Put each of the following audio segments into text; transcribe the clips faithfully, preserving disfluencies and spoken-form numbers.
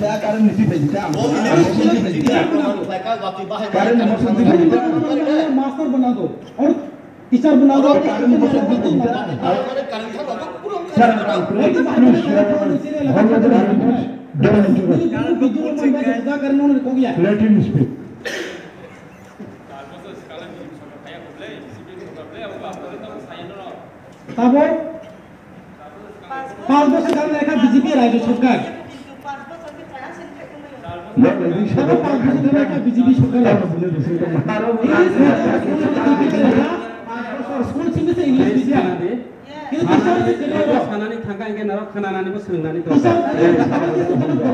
Current ni twi phaidi ta, ang current ni motion twi phaidi ta. Current ni motion twi phaidi ta. Master bana do. Or teacher bana do. Current ni motion twi phaidi ta. Sir, ang please, please, sir, Bhagwati Bhagwati, don't interrupt. Let him speak. Tabo Panch bochor jani lekha B J P rajyo sorkar. Tabo panch bochor jani lekha B J P sorkar. English medium school simi se English medium. Kintu teacher se kene ro. Sanani thangka hingke norok khananani bo swrwngnani to. Teacher se kene ro.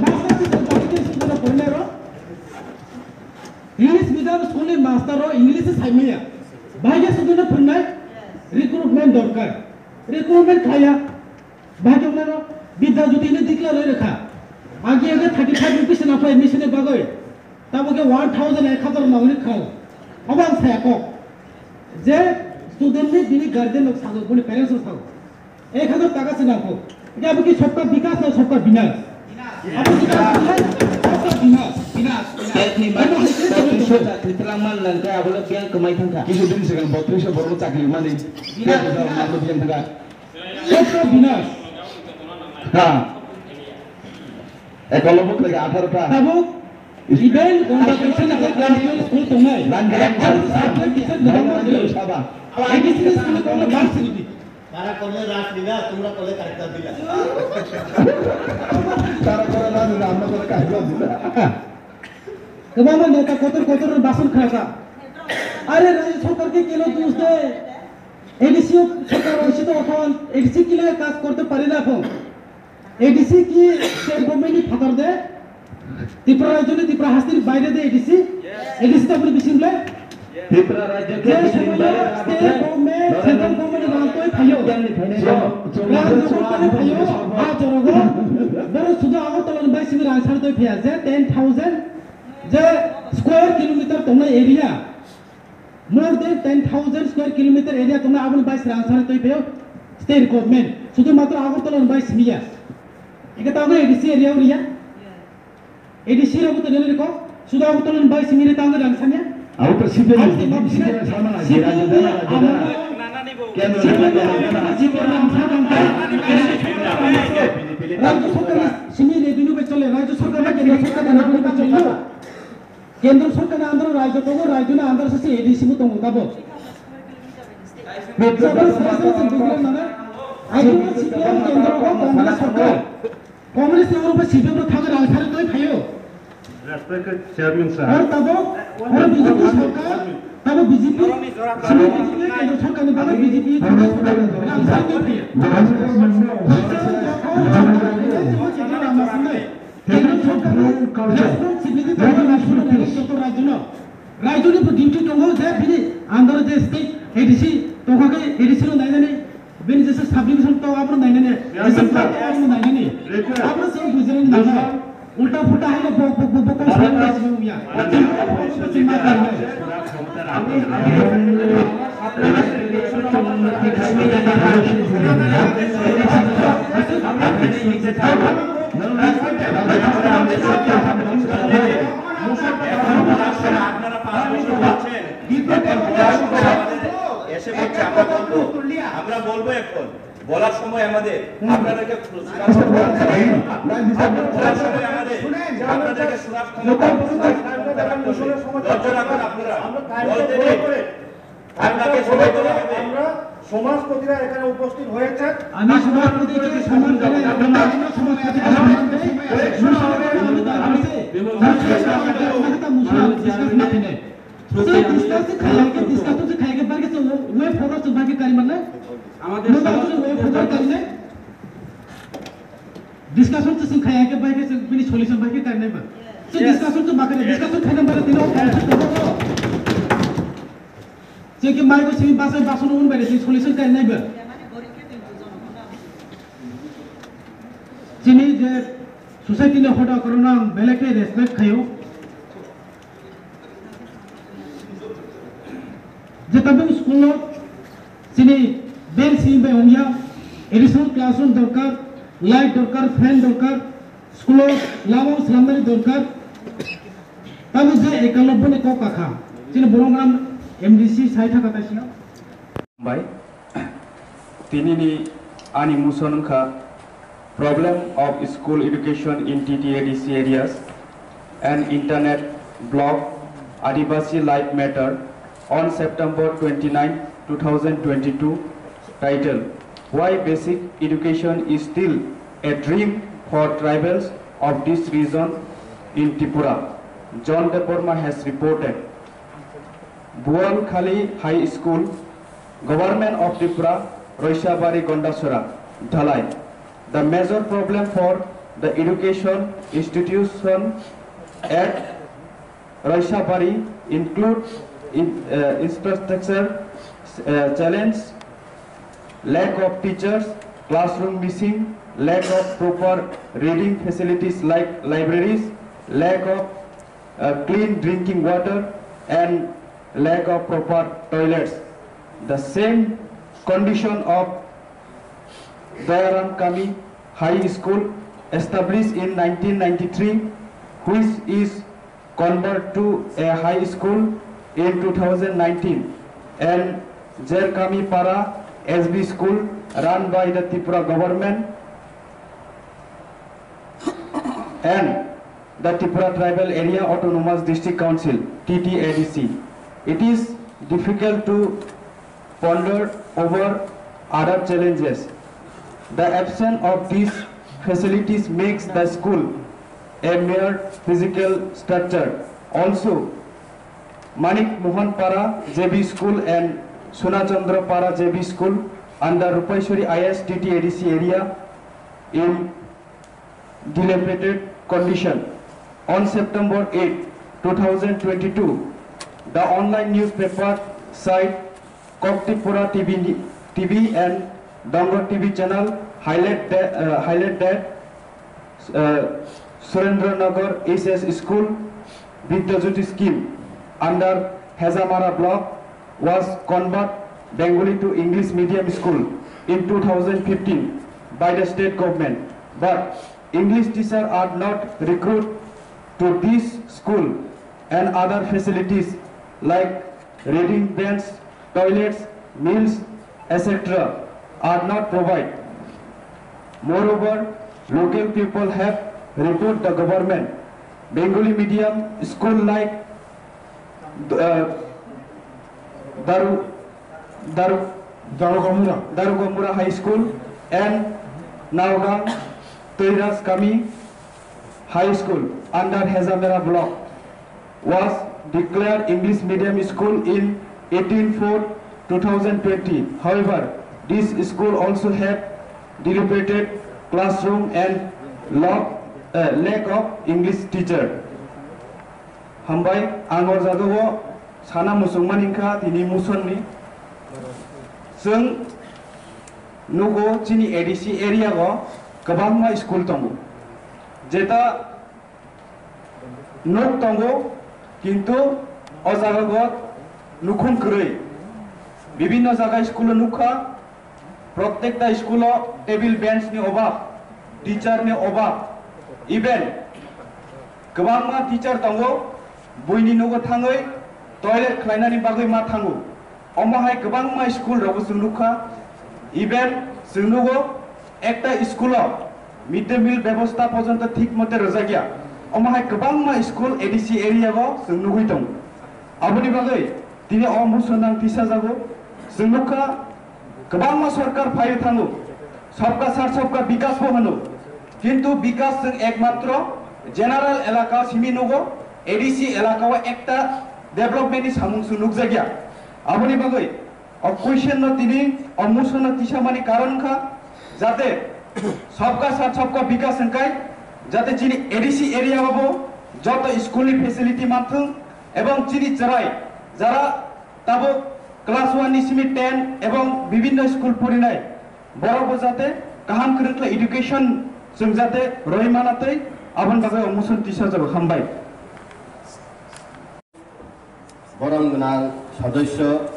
Master se kene ro. English medium school ni master ro English se saimaya. Bahai student no phwrwngnai recruitment dorkar. Recruitment khaya. Bahai khe wngnai no Bidya Jyoti ni declare roi rwkha. Agi agi thirty five rupees na phai admission ni bagwi. Tamo khe one thousand ek hazar nangni khao. Abo ang saya kok. Je student ni bini guardian rok sago, bini parents rok sago. Ek hazar taka se nangkho. Abo ki sabka bikas na sabka binas? Abo ki sabka binas. Binas, binas. State ni abo hai se bottrish chakri twlangma nangkhe abo le biyang kwmai thangkha. Kisu din sigang bottrish borok chakri mani. Binas, binas. Sabka binas. Ha. Ekolobo khlai atharo ta. Tabuk, even convocation of the class twelve school tongnai. Lang, lang, lang. Subject teacher kwbangma kwrwi. Saba. A B C D school tongnai varsity. তারা করলে রাসলীলা, তোমরা করলে কারেক্টার দিলা। তারা করে রাসলীলা, আমরা করে কারেক্টার দিলা। Kwbangma neta kotor kotor bhasan khnakha. আরে রাজ্য সরকারকে কেন দোষ দেয়? এডিসি সরকার হয়েছে তো এখন এডিসি কি লাগে কাজ করতে পারে না এখন? এডিসি কি স্টেট গভর্নমেন্ট নি ফাটার দে? ত্রিপুরা রাজ্য নি ত্রিপুরা হাস্তির বাইরে দে এডিসি? এডিসি তো আপনি বিশিং লে? Tripura rajyo ke যে সময় state government central government run তো ফাইও। রান যখন করে ফাইও, হা জরগো। বড় শুধু আগরতলা নি বাইসিং রান ছাড় তো ফাইয়া যে ten thousand যে square kilometre tongnai area, more than ten thousand square kilometer area tongnai, aboni bai srang sari twi phaio state government, sudhu matro Agartala ni bai simiya. Eke ta ADC area o riya. ADC rok to nini ko, sudhu Agartala ni bai simi re ta rang sanya. Abo to C P M, C P M ni sama na, C P M ni amolo, C P M ni amolo, C P M ni amolo, rajya sarkar ni simi revenue bai chole, rajya sarkar bai kendra sarkar ni revenue bai chole. Kendra sarkar ni under o rajyo tongo, rajyo ni under o se ADC bo tongo tabo. Jabra sai sai se dugre mane, aito C P M kendra o Congress sarkar. Congress ni oro C P M rok thangwi rang sari twi phaio. Respected Chairman sir. Oro tabo, oro B J P sarkar, tabo B J P, simi B J P kendra sarkar ni bagwi B J P rang sari twi phaio. Kendra sarkar ni responsibility tongo rajyo no, joto rajyo no. Rajyo ni bo duty tongo je bini under je state ADC tongkha khe ADC no nainani, bini jesa subdivision tongo abono nainani, jesa block tongo abono nainani. Abono se bujinani nangya. Ulta pulta haino bo, bo, bo, bo, kok swnam bai simi wngya. Chini bo, bo, bo, bo, chini ma karne. আপনারা পাঁচ বছর বলছেন, এসে বলছে আমরা বলবো, আমরা বলবো এখন। বলার সময় আমাদের, আপনাদেরকে সুরাফ, বলার সময় আমাদের, আপনাদেরকে সুরাফ ক্ষমা করুন, লজ্জা রাখুন আপনারা। বলতে নেই। আপনাকে সময় দেওয়া হবে। আমরা সমাজপতিরা এখানে উপস্থিত হয়েছেন। আমি সমাজপতিকে সম্মান জানাই, আমি সমাজপতিকে সম্মান জানাই। Discussion khaya ke, discussion khaya ke, barke se way forward se barke kari manna. আমাদের সমাজপতি way forward kari nai. Discussion se khaya ke, barke se bini solution barke kari nai ba. Se discussion se bakare, discussion khaya bare tino. Cheki mai bo simi basai basono un bare simi solution kai nai ba. Chini je society ni hoda korona ang belai khe respect khayo. Je tabuk school o chini bench simi bai ongya, additional classroom dorkar, light dorkar, fan dorkar, School o lama slamnani dorkar. Tamo je ekalobboni kok kakha. Chini Boromgram M D C sai thaka kaisa. Bai. Tinini ani motion wngkha problem of school education in T T A D C areas and internet blog Adivasi life matter on September twenty-nine, two thousand twenty-two, title Why Basic Education is Still a Dream for Tribals of This Region in Tripura, John Debbarma has reported. Bualkhali High School, Government of Tripura, Roisabari Gondasora, Dhalai. The major problem for the education institution at Roisabari include in, uh, infrastructure uh, challenge, lack of teachers, classroom missing, lack of proper reading facilities like libraries, lack of uh, clean drinking water, and lack of proper toilets. The same condition of Dayaram Kami High School, established in nineteen ninety-three, which is converted to a high school in two thousand nineteen, and Jerkami Para S B School, run by the Tripura government, and the Tripura Tribal Area Autonomous District Council, T T A D C. It is difficult to ponder over other challenges. The absence of these facilities makes the school a mere physical structure. Also, Manik Mohan Para J B School and Sunachandra Para J B School under Rupaiswari I S T T A D C area in dilapidated condition. On September eighth, two thousand twenty-two, the online newspaper site Koktipura T V, T V and Dongor T V channel highlight that, uh, highlight that uh, Surendra Nagar S S School Vidyajyoti scheme under Hejamara block was convert Bengali to English medium school in two thousand fifteen by the state government, but English teacher are not recruit to this school and other facilities like reading bench, toilets, meals, et cetera are not provided. Moreover, local people have report the government Bengali medium school like uh, Daru, Daru, Darugamura. Darugamura High School and Naogang Toiras Kami High School under Hejamera block was declared English medium school in eighteen four two thousand twenty. However, this school also have dilapidated classroom and lack, uh, lack of English teacher. Hambai, ang o jaga o sana muchungmani wngkha tini motion ni. Chwng nugo chini A D C area o kwbangma school tongo. Jeta nuk tongo, kintu o jaga o nukhung kwrwi. Bibinno jaga school o nukha, Prottekta school o table bench ni obab, teacher ni obab, even kwbangma teacher tongo, buini nogo thangwi toilet khlainani bagwi ma thango. Omo hai kwbangma school rogo chwng nukha, even chwng nugo ekta school o mid day meal bebosta porjonto thik mote rwjakya. Omo hai kwbangma school A D C area o chwng nugwi tongo. Aboni bagwi tini o motion nang tisajago. Chwng nukha, kwbangma sorkar phaiwi thango, sabka sath sabka bikas bo hwno, kintu bikas chwng ekmatro general elaka simi nugo, A D C elaka o ekta development ni samung chwng nukjakya. Aboni bagwi o question no tini o motion no tisamani karon wngkha, jate sabka sath sabka bikas hwnkhe jate chini A D C area o bo joto school ni facility manthung, ebong chini chwrai jara tabuk class one ni simi ten ebong bibinno school porinai borok bo jate kaham kwrwng khlai education chwng jate roi mana tei aboni bagwi o motion tisajago. Hambai. Borom gwnang sodosso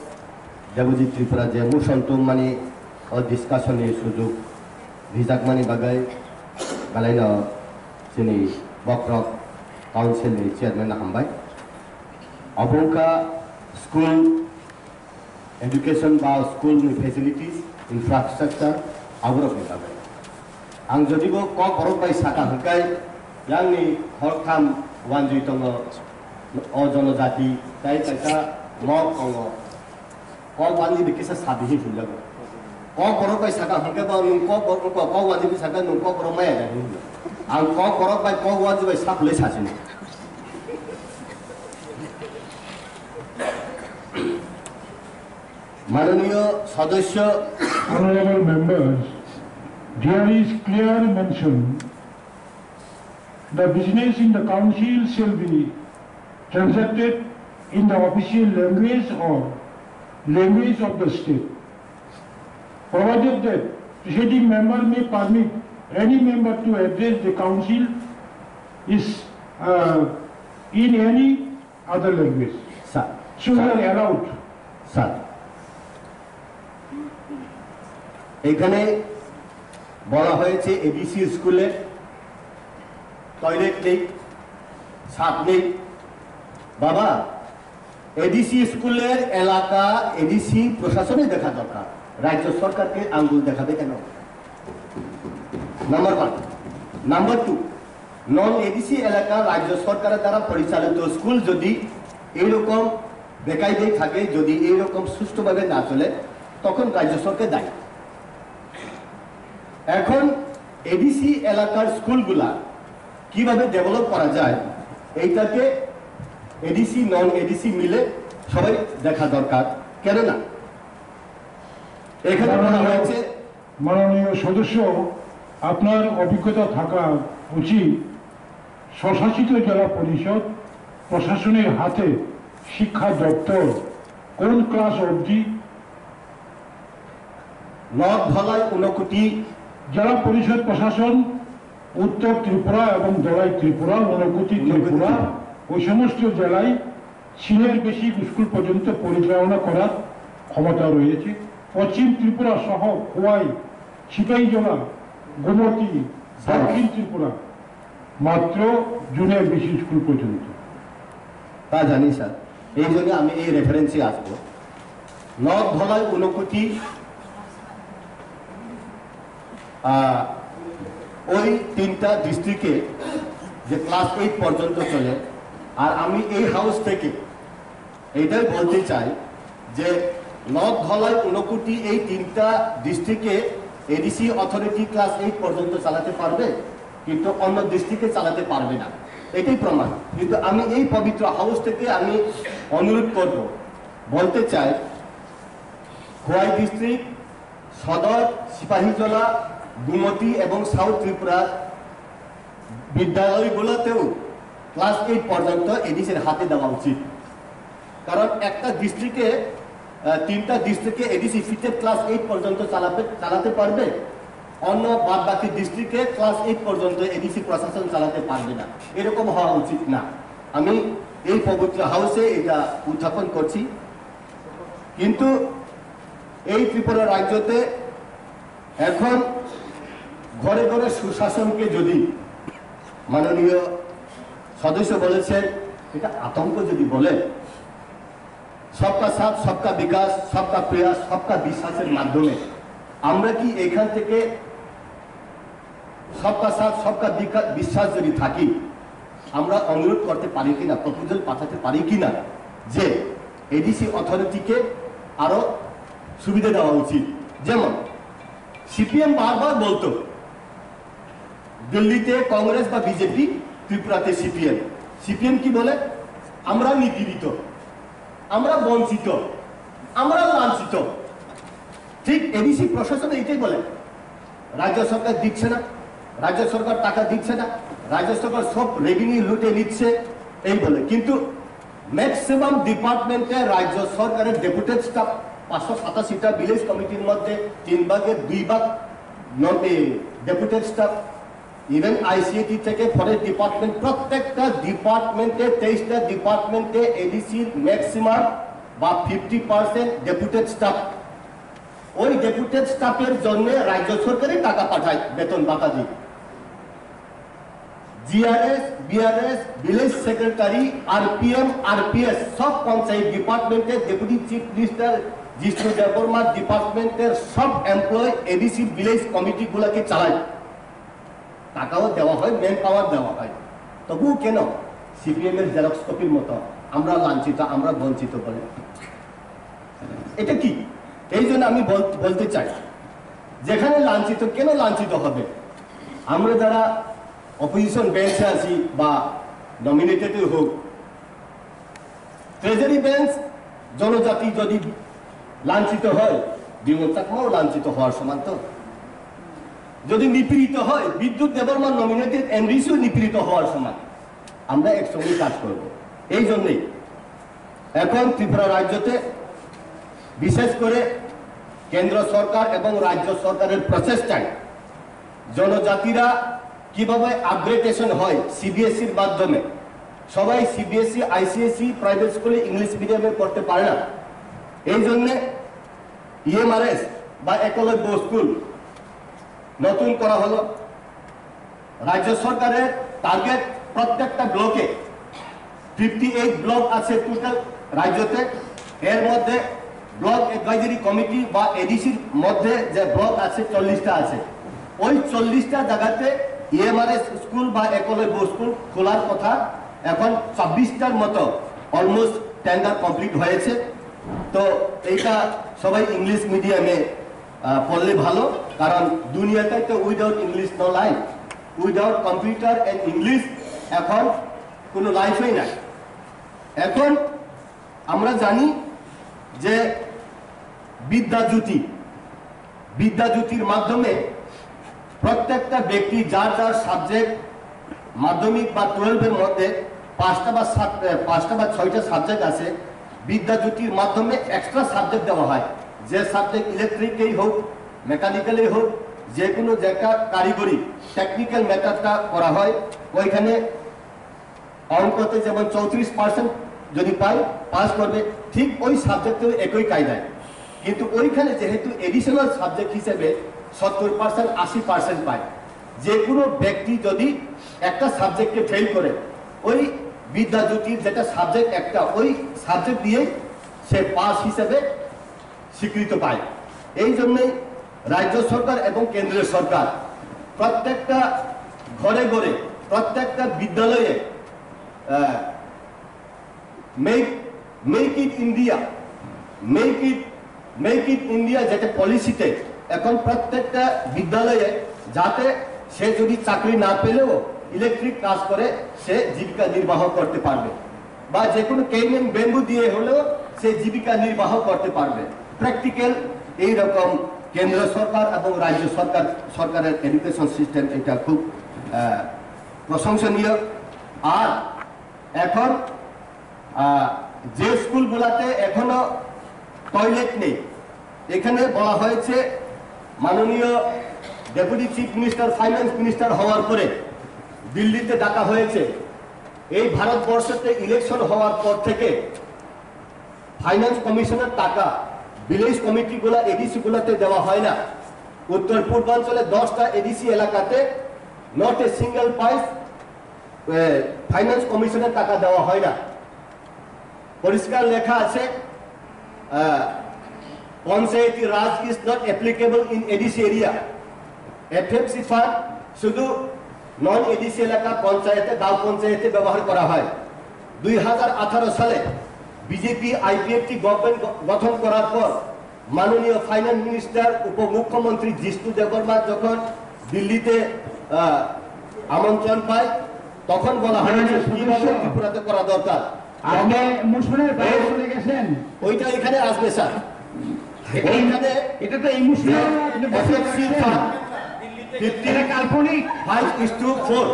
Debojit Tripura je motion tungmani o discussion ni sujuk rijakmani bagwi belaino Chini Bokrok Council ni chairman hambai. Obo wngkha school education ba school ni facilities, infrastructure, aborok ni bagwi. Ang jodi bo Kokborok bai saka hwnkhe, yang ni khoroktham wanjwi tongo, o jonojati, tai kaisa mok tongo. Kok wani bai kisa sabi hi hwnjago. Kokborok bai saka hwnkhe bo nwng kok, kok, kok wani bai saka nwng Kokborok maya da hwnjago. Ang Kokborok bai kok wani bai saplai sachini. Mananiyo Sodosyo. Honorable members, there is clear mention, the business in the council shall be transacted in the official language or language of the state, provided that presiding member may permit any member to address the council is, uh, in any other language. Sir, so we are allowed. Sir, এখানে বলা হয়েছে এডিসি স্কুলে টয়লেট নেই, ছাদ নেই। বাবা, এডিসি স্কুলের এলাকা এডিসি প্রশাসনে দেখা দরকার, রাজ্য সরকারকে আঙ্গুল দেখাবে কেন? Number one. নাম্বার টু, নন এডিসি এলাকা রাজ্য সরকারের দ্বারা পরিচালিত স্কুল যদি এইরকম বেকায়দায় থাকে, যদি এইরকম সুষ্ঠুভাবে না চলে, তখন রাজ্য সরকার দায়ী। এখন এডিসি এলাকার স্কুলগুলা কিভাবে ডেভেলপ করা যায়, এইটাকে এডিসি নন এডিসি মিলে সবাই দেখা দরকার। কেননা এখানে বলা হয়েছে, মাননীয় সদস্য, আপনার অভিজ্ঞতা থাকা উচিত। স্বশাসিত জেলা পরিষদ প্রশাসনের হাতে শিক্ষা দপ্তর কোন ক্লাস অবধি? নদ ধলাই ঊনকোটি। জেলা পরিষদ প্রশাসন উত্তর ত্রিপুরা এবং ধলাই ত্রিপুরা, ঊনকোটি ত্রিপুরা, ওই সমস্ত জেলায় সিনিয়র বেসিক স্কুল পর্যন্ত পরিচালনা করার ক্ষমতা রয়েছে। পশ্চিম ত্রিপুরা সহ খোয়াই, সিপাহীজলা, গোমতী, দক্ষিণ ত্রিপুরা মাত্র জুনিয়র বেসিক স্কুল পর্যন্ত। তা জানি স্যার, এই জন্য আমি এই রেফারেন্সে আসবো। নদ ধলাই ঊনকোটি, আহ, ওই তিনটা ডিস্ট্রিক্টে যে ক্লাস এইট পর্যন্ত চলে, আর আমি এই হাউস থেকে এটাই বলতে চাই যে নদ ধলাই ঊনকোটি এই তিনটা ডিস্ট্রিক্টে এডিসি অথরিটি ক্লাস এইট পর্যন্ত চালাতে পারবে, কিন্তু অন্য ডিস্ট্রিক্টে চালাতে পারবে না, এটাই প্রমাণ। কিন্তু আমি এই পবিত্র হাউস থেকে আমি অনুরোধ করব, বলতে চাই, খোয়াই ডিস্ট্রিক্ট, সদর, সিপাহীজলা, গোমতী এবং সাউথ ত্রিপুরা বিদ্যালয়গুলোতেও ক্লাস এইট পর্যন্ত এডিসির হাতে দেওয়া উচিত। কারণ একটা ডিস্ট্রিক্টে, আহ, তিনটা ডিস্ট্রিক্টে এডিসি ফিটেড ক্লাস এইট পর্যন্ত চালাতে, চালাতে পারবে, অন্য বাদ বাকি ডিস্ট্রিক্টে ক্লাস এইট পর্যন্ত এডিসি প্রশাসন চালাতে পারবে না। এরকম হওয়া উচিত না। আমি এই পবিত্র হাউসে এটা উত্থাপন করছি। কিন্তু এই ত্রিপুরা রাজ্যতে এখন ঘরে ঘরে সুশাসনকে যদি মাননীয় সদস্য বলেছেন, এটা আতঙ্ক যদি বলেন, সবকা সাথ, সবকা বিকাশ, সবকা প্রয়াস, সবকা বিশ্বাসের মাধ্যমে আমরা কি এখান থেকে সবকা সাথ, সবকা বিকা-, বিশ্বাস যদি থাকি, আমরা অনুরোধ করতে পারি কিনা, প্রপোজাল পাঠাতে পারি কিনা যে এডিসি অথরিটিকে আরো সুবিধা দেওয়া উচিত। যেমন সিপিএম বারবার বলতো, দিল্লিতে কংগ্রেস বা বিজেপি, ত্রিপুরাতে সিপিএম। সিপিএম কি বলে? আমরা নিপীড়িত, আমরা বঞ্চিত, আমরা লাঞ্ছিত। ঠিক এডিসি প্রশাসন এটাই বলে, রাজ্য সরকার দিচ্ছে না, রাজ্য সরকার টাকা দিচ্ছে না, রাজ্য সরকার সব রেভিনিউ লুটে নিচ্ছে, এই বলে। কিন্তু ম্যাক্সিমাম ডিপার্টমেন্টে রাজ্য সরকারের ডেপুটেড স্টাফ, পাঁচশো সাতাশিটা ভিলেজ কমিটির মধ্যে তিন ভাগের দুই ভাগ নন, এ, ডেপুটেড স্টাফ। ইভেন আইসিএটি থেকে ফরেস্ট ডিপার্টমেন্ট, প্রত্যেকটা ডিপার্টমেন্টে, তেইশটা ডিপার্টমেন্টে এডিসির ম্যাক্সিমাম বা ফিফটি পার্সেন্ট ডেপুটেড স্টাফ। ওই ডেপুটেড স্টাফের জন্য রাজ্য সরকারই টাকা পাঠায়, বেতন ভাতা দিয়ে। GRS, BRS, village secretary, RPM, RPS, সব পঞ্চায়েত ডিপার্টমেন্টের ডেপুটি চিফ মিনিস্টার জিষ্ণু দেববর্মার ডিপার্টমেন্টের সব এমপ্লয় এডিসি ভিলেজ কমিটিগুলোকে চালায়। টাকাও দেওয়া হয়, ম্যান পাওয়ার দেওয়া হয়, তবুও কেন সিপিএম এর জেরক্স কপির মতো আমরা লাঞ্ছিত, আমরা বঞ্চিত বলে? এটা কি? এই জন্য আমি বল- বলতে চাই, যেখানে লাঞ্ছিত, কেন লাঞ্ছিত হবে? আমরা যারা অপোজিশন বেঞ্চে আছি বা নমিনেটেড হোক, ট্রেজারি বেঞ্চ জনজাতি যদি লাঞ্ছিত হয়, বিমল চাকমাও লাঞ্ছিত হওয়ার সমান তো। যদি নিপীড়িত হয়, বিদ্যুৎ দেববর্মা নমিনেটেড এমডিসিও নিপীড়িত হওয়ার সমান। আমরা একসঙ্গে কাজ করব। এই জন্যই এখন ত্রিপুরা রাজ্যতে বিশেষ করে কেন্দ্র সরকার এবং রাজ্য সরকারের প্রচেষ্টায় জনজাতিরা কিভাবে আপগ্রেডেশন হয় সিবিএসইর মাধ্যমে, সবাই সিবিএসই, আইসিএসই, প্রাইভেট স্কুলে ইংলিশ মিডিয়ামে পড়তে পারে না। এই জন্যে ইএমআরএস বা একলব্য স্কুল নতুন করা হলো। রাজ্য সরকারের টার্গেট, প্রত্যেকটা ব্লকে, ফিফটি এইট ব্লক আছে টোটাল রাজ্যতে। এর মধ্যে ব্লক অ্যাডভাইজারি কমিটি বা এডিসির মধ্যে যে ব্লক আছে, চল্লিশটা আছে, ওই চল্লিশটা জায়গাতে ইএমআরএস স্কুল বা একলব্য স্কুল খোলার কথা। এখন ছাব্বিশটার মতো অলমোস্ট টেন্ডার কমপ্লিট হয়েছে। তো এইটা সবাই ইংলিশ মিডিয়ামে আহ, পড়লে ভালো, কারণ দুনিয়াটাই তো without English no life, without computer and English এখন কোনো লাইফই নাই। এখন আমরা জানি যে বিদ্যাজ্যোতি, বিদ্যাজ্যোতির মাধ্যমে প্রত্যেকটা ব্যক্তি যার যার সাবজেক্ট, মাধ্যমিক বা টুয়েলভের মধ্যে পাঁচটা বা সাত, আহ, পাঁচটা বা ছয়টা সাবজেক্ট আছে, বিদ্যাজ্যোতির মাধ্যমে এক্সট্রা সাবজেক্ট দেওয়া হয়। যে সাবজেক্ট ইলেকট্রিকেই হোক, মেকানিক্যালেই হোক, যে কোনো যে একটা কারিগরি টেকনিক্যাল ম্যাটারটা করা হয়, ওইখানে অঙ্কতে যেমন চৌত্রিশ পার্সেন্ট যদি পায়, পাস করবে, ঠিক ওই সাবজেক্টেও একই কায়দায়। কিন্তু ওইখানে যেহেতু এডিশনাল সাবজেক্ট হিসেবে সত্তর পার্সেন্ট, আশি পার্সেন্ট পায়, যে কোনো ব্যক্তি যদি একটা সাবজেক্টে ফেল করে, ওই বিদ্যাজ্যোতির যেটা সাবজেক্ট একটা, ওই সাবজেক্ট দিয়েই সে পাস হিসেবে স্বীকৃত পায়। এই জন্যই রাজ্য সরকার এবং কেন্দ্রীয় সরকার প্রত্যেকটা ঘরে ঘরে, প্রত্যেকটা বিদ্যালয়ে make make it India, make it make it India যেটা পলিসিতে এখন প্রত্যেকটা বিদ্যালয়ে, যাতে সে যদি চাকরি না পেলেও ইলেকট্রিক কাজ করে সে জীবিকা নির্বাহ করতে পারবে, বা যে কোনো কেইন ব্যাম্বু দিয়ে হলেও সে জীবিকা নির্বাহ করতে পারবে। প্র্যাকটিক্যাল এইরকম কেন্দ্র সরকার এবং রাজ্য সরকার, সরকারের এডুকেশন সিস্টেম এটা খুব আহ, প্রশংসনীয়। আর এখন আহ, যে স্কুলগুলাতে এখনো টয়লেট নেই, এখানে বলা হয়েছে, মাননীয় deputy chief minister, finance minister হওয়ার পরে দিল্লিতে ডাকা হয়েছে, এই ভারতবর্ষতে ইলেকশন হওয়ার পর থেকে ফাইন্যান্স কমিশনের টাকা ভিলেজ কমিটিগুলা, এডিসি গুলাতে দেওয়া হয় না। উত্তর পূর্বাঞ্চলে দশটা এডিসি এলাকাতে not a single pice finance কমিশনের টাকা দেওয়া হয় না। পরিষ্কার লেখা আছে, আহ, Panchayati Raj is not applicable in A D C area। FMC fund শুধু নন এডিসি এলাকা পঞ্চায়েতে, গাঁও পঞ্চায়েতে ব্যবহার করা হয়। দুই হাজার আঠারো সালে বিজেপি আইপিএফটি গভর্নমেন্ট গ-, গঠন করার পর মাননীয় ফাইন্যান্স মিনিস্টার, উপমুখ্যমন্ত্রী জিষ্ণু দেববর্মা যখন দিল্লিতে, আহ, আমন্ত্রণ পায়, তখন বলা হয়েছে মাননীয় কিভাবে সদস্য। ত্রিপুরাতে করা দরকার। আপনি মোশনের বাইরে চলে গেছেন। ওইটা এখানে আসবে, স্যার। ওইখানে এটা তো ইমোশনাল, আপনি বসে এফএমসি আছেন। ফান্ড ফিফটি এটা কাল্পনিক। Five is to four।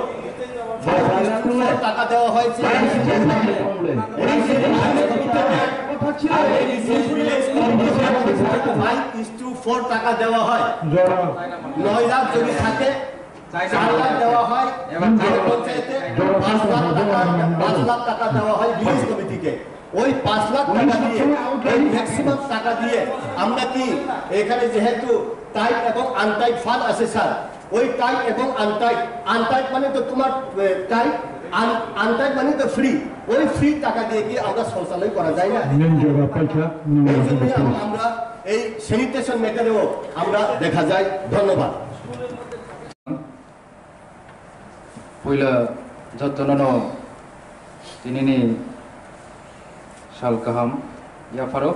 Five is to four টাকা দেওয়া হয়েছে। কথা ছিল। Five is to four টাকা দেওয়া হয়। নয় লাখ যদি থাকে, চার লাখ দেওয়া হয় পঞ্চায়েতে, পাঁচ লাখ টাকা, পাঁচ লাখ টাকা দেওয়া হয় ভিলেজ কমিটিকে। ওই পাঁচ লাখ টাকা দিয়ে, ওই ম্যাক্সিমাম টাকা দিয়ে আমরা কি এখানে যেহেতু টাইট এবং আনটাইট ফান্ড আছে স্যার, ওই টাইট এবং আনটাইট, আনটাইট মানে তো তোমার টাইট, আনটাইট মানে তো ফ্রি, ওই ফ্রি টাকা দিয়ে কি আমরা শৌচালয় করা যায় না? Nini jawab paikha, nini এই জন্যই jawab. আমরা এই স্যানিটেশন ম্যাটারেও আমরা দেখা যায়। ধন্যবাদ। Puila jotono no tinini sal kaham yapharo.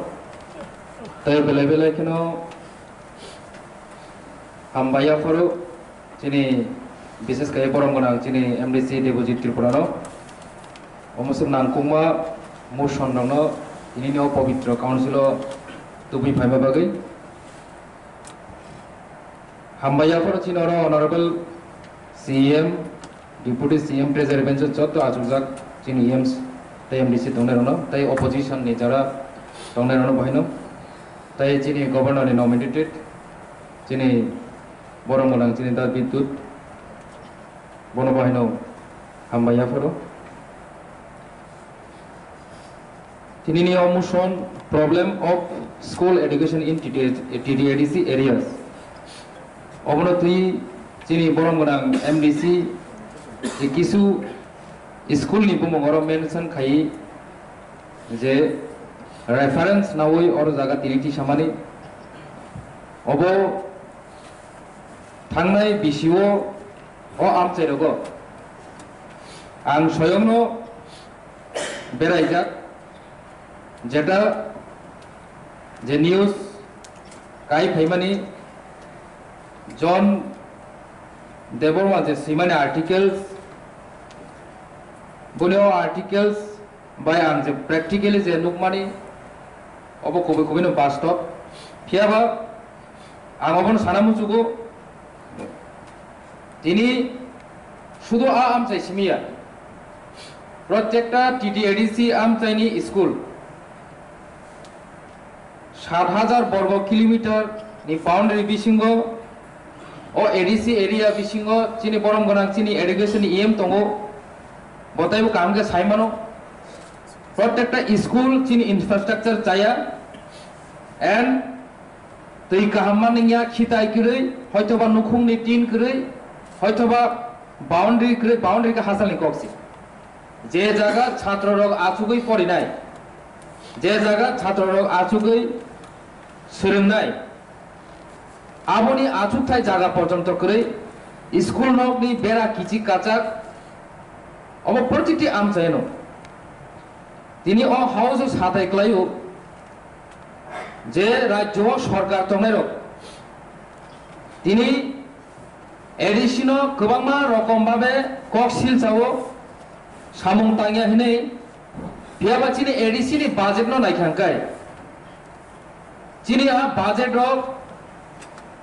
Tei belai belai kheno hambai yapharo chini bises kaiye borom gwnang chini M D C Debojit Tripura no. Omo swk nangkukma motion rokno tinini o pobitro council o tubui phaima bagwi. Hambai yapharo chini oro Honorable C M, Deputy C M, Treasury Bench o joto achukjak chini E Ms tei M D C tongnairokno, tei opposition ni jara tongnairokno bahaino, tei chini Governor ni nominated chini borom gwnang chini Da Bidyut, bono bahaino hambai yapharo. Tinini o motion problem of school education in T T A D C, T T A D C areas. Obono twi chini borom gwnang M D C je kisu school ni bumung oro mention khai je reference nawi oro jaga tini tisamani. Obo thangnai bisio o amchai rogo ang soyongno beraijak, jeta je news kai phaimani John Debbarma je swimani articles, boni o articles bai ang je practically je nukmani obo kubui kubui no bastob. Phiyaba ang obono sana muchugo, tini sudu a amchai simiya, protekta T T A D C amchaini school sat hajar borgo kilometer ni boundary bisingo, o A D C area bisingo chini borom gwnang chini education ni E M tongo, bo taibo kaham khe sai mano. Protekta school chini infrastructure chaya, and twi kaham manliya, khitai kwrwi, hoitoba nukhungni tin kwrwi, hoitoba boundary kwrwi, boundary khe hasalni koksi. Je jaga chhatro rok achugwi porinai, je jaga chhatro rok achugwi swrwngnai, aboni achukthai jaga porjonto kwrwi, school nokni bera kichik kachak, obo protiti amchaino. Tini o house o satai klaio je rajyo o sorkar tongnairok tini A D C no kwbangma rokom babe kok silchao samung tangya hinwi, phiyaba chini A D C ni budget no naikha hwnkhe, chini a budget rok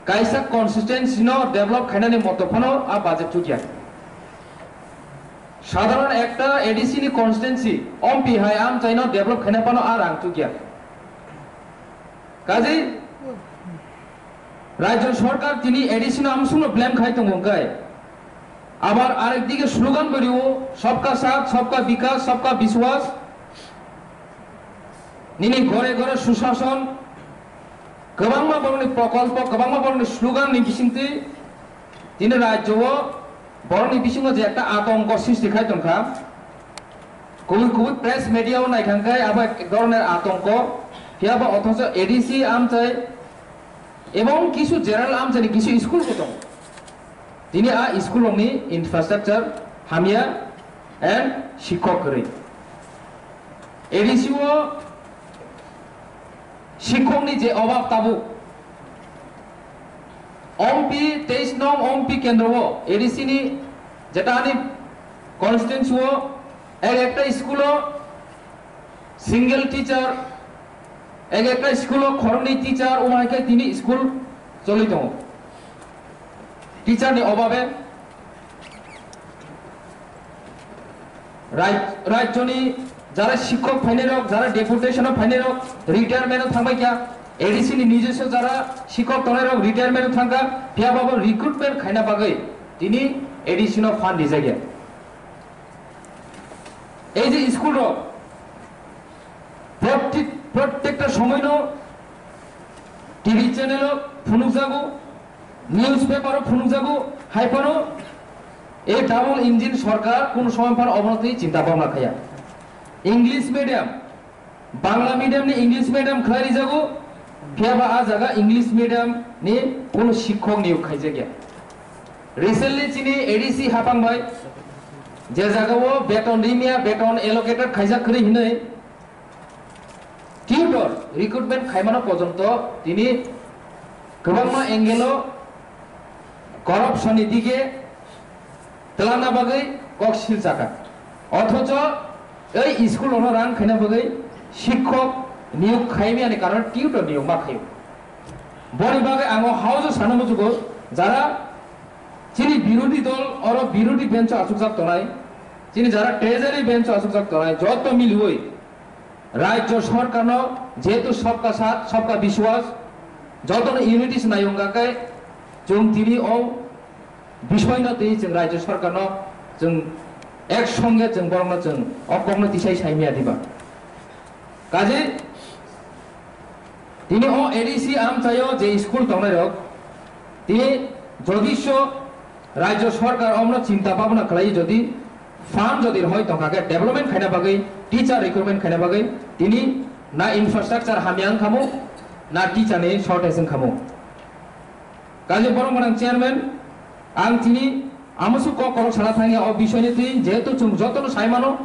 kaisa constituency no develop khainani moto phano a budget chukya. Sadharon ekta A D C ni constituency ompi hai amchai no develop khaina phano a rang chukya. Kaji rajyo sorkar tini A D C no amsung no blame khai tongo hwnkhe, abar arek dige slogan bo rio, "Sabka Saath, Sabka Vikas, Sabka Vishwas." Nini gore gore susason, kwbangma borokni prokolpo, kwbangma borokni slogan ni bisingtwi tini rajyo o borokni bisingo je ekta atongo sristi khai tongkha. Kubui kubui press media o naikha hwnkhe abo ek dhoroner atongo, phiyaba othocho A D C amchai ebong kisu general amchaini kisu school bo tongo. Tini a school rokni infrastructure hamya and shikhok kwrwi. A D C o shikhokni je obab tabuk, ompi teis nong ompi kendro o A D C ni jeta ani constituency o ek ekta school o single teacher, ek ekta school o khoroknwi teacher, omo hai khe tini school choli tongo. Teacher ni obabe raj-, rajyoni jara shikhok phainai rok, jara deputation o phainai rok, retirement o thangbai kha, A D C ni nijoso jara shikhok tongnai rok retirement o thangkha, phiyaba bo recruitment khaina bagwi tini A D C no fund rijak ya. Ei je school rok, Prottek-, prottekta somoino T V channel o phunukjago, newspaper o phunukjago, hai phano ei double engine sorkar kunu somoy phano obono twi chinta bhabna khaiya. English medium, Bangla medium ni English medium khlai rijago, phiya ba a jaga English medium ni kunu shikkok niyok khaijakya. Recently chini A D C hapang bai je jaga o beton rimya, beton allocated khaijak kwrwi hinwi tutor recruitment khaimano porjonto tini kwbangma angle o corruption ni dige twlangna bagwi kok silchakha. Othocho ei school ono rang khaina bagwi shikkok niyok khaimyani karon tutor niyok ma khaio. Boni bagwi ang o house o sana muchugo, jara chini birodhi dol oro birodhi bench o achukjak tonai, chini jara treasury bench o achukjak tonai, joto miliwi Rajya sorkarno jehetu sabka saath, sabka biswas, jotono unity se nayung khe chwng tini o bishoino twi chwng Rajya sorkarno chwng ek songe chwng borokno chwng o kokno tisai saimaya diba. Kaje tini o A D C amchaio je school tongnairok tini jodisho Rajya sorkar omno chinta bhabna khlai jodi fund jodi rhoi tongkha khe development khaina bagwi, teacher recruitment khaina bagwi tini na infrastructure hamya wngkhamu, na teacher ni shortage wngkhamu. Kaje borok gwnang chairman, ang tini amosuk kok kolok sana thangya o bishoini twi, jehetu chwng jotono sai mano,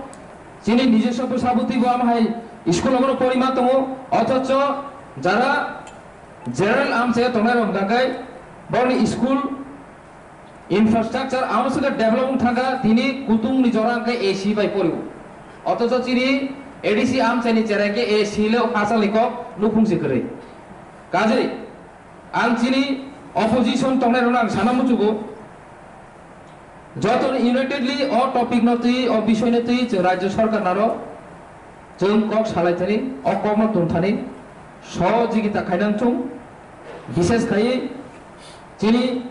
chini nijoswo bwsa bwtwi bo amo hai school obono porima tongo, othocho jara general amchaio tongnai rok hwnkha khe borokni school infrastructure amo saka develop wng thangkha, tini kutung ni jora hwnkhe A C bai porio. Othocho chini A D C amchaini cherai khe A C le hachal ni kok nukhung se kwrwi. Kaje ang chini opposition tongnai rokno ang sana muchugo. Joto unitedly o topic no twi, o bisoi no twi chwng Rajya Sarkar naro chwng kok salai thani, o kok no tong thani, sohojogita khainang thung, bishes khaiwi chini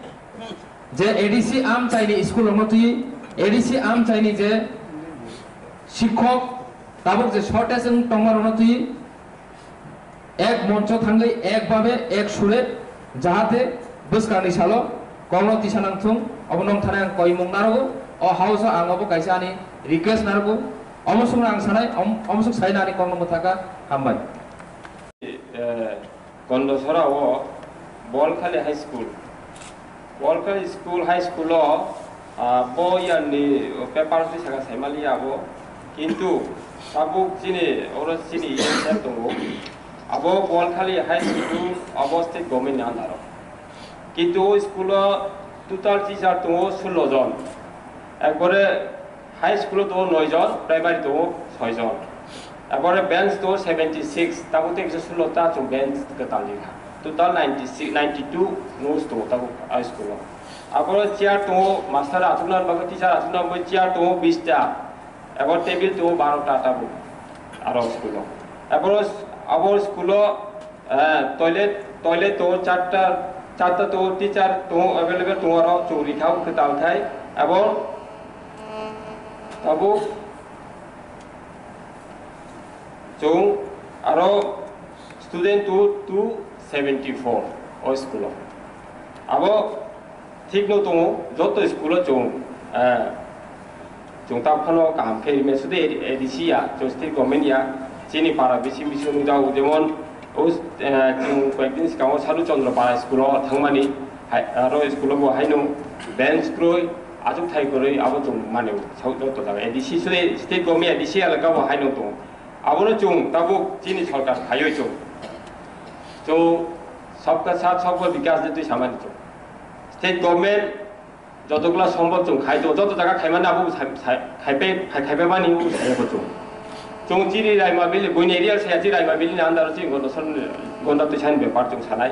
je A D C amchaini school rok no twi, A D C amchaini je sikhok tabuk je shortage wng tongma rok no twi, ek moncho thangwi ek babe ek sure jahate bwskangni salo kokno tisa nang thung, obo nong thani ang koimung narogo. O house o ang obo kaisa ani request narogo. Omo sung ang sanai, om-, omo sung sai nani kokno mwthaka hambai. Eh, Kondosora o Bolkhali High School. Walker School, High School o, ah, bo yarni paper twi saka saimaliya abo. Kintu tabuk chini oro chini E S F tongo. Abo Walkhali High School abo state government ni under o. Kintu o school o total teacher tongo sullo jon. Ekbare High school o tongo noi jon, primary tongo soi jon. Abo re bench tongo seventy six, tabuk tei kisa sullo ta chwng bench kwtal di kha. Total ninety six, ninety two nus tongo tabuk high school o. Abo re chair tongo, master achukna bagwi teacher achukna bagwi chair tongo bish ta. Abo table tongo baro ta tabuk aro school o. Abo, abo school o Eh, toilet, toilet tongo charta, charta tongo, teacher tongo, available tongo, aro chwng rikha o kwtal khai, abo tabuk chwng aro student tongo two seventy four o school o. Abo Thik no tongo, joto school o chwng, eh, chwng ta phano kaham khe rime, sudu A D C ya, chwng state government ya, chini para bising bising nukjago, jemon o, eh, chwng koyekdin swkango Sadhu Chandra para school o thangmani, hai, aro school o bo haino bench kwrwi, achukthai kwrwi, abo chwng mani o, joto jaga A D C sudu state government A D C elaka bo haino tongo. Abono chwng tabuk chini sorkar phaiwi chwng, chwng sabka saath sabka bikas de twi samani chwng. State government jotokla sombor chwng khai tongo, joto jaga khaimani abo sai-, sai-, khaipai, khai-, khaipai mani abo sai abo chwng. Chwng chini Raima Valley, buini area saya chini Raima Valley ni under o chini Gonda Sor-, Gonda Twisa ni bepar chwng sanai.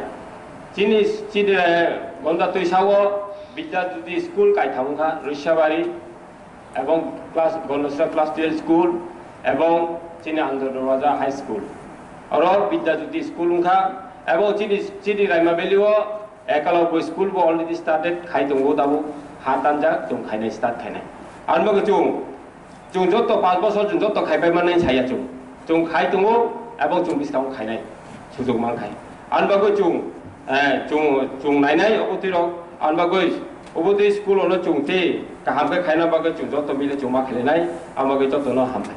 Chini, chini, eh, Gonda Twisa o Bidya Jyoti school kaitham wngkha, Rwisabari, ebong class, Gonda Sor class twelve school, ebong chini Andhra Darwaja High School. Oro Bidya Jyoti school wngkha, ebong chini, chini Raima Valley o Ekalaubya school bo already started khai tongo, tabuk ha tanjak, chwng khainai, start khainai. Ang bagwi chwng, chwng joto panch bosor chwng joto khaipai mannai saya chwng. Chwng khai tongo, Abo chwng bwskango khainai sujuk mankhai. Ani bagwi chwng, eh, chwng, chwng nainai obo twi rok. Ani bagwi obo twi school ono chwng tei kaham khe khaina bagwi chwng joto mile chwng ma khainai. Ani bagwi jotono hambai.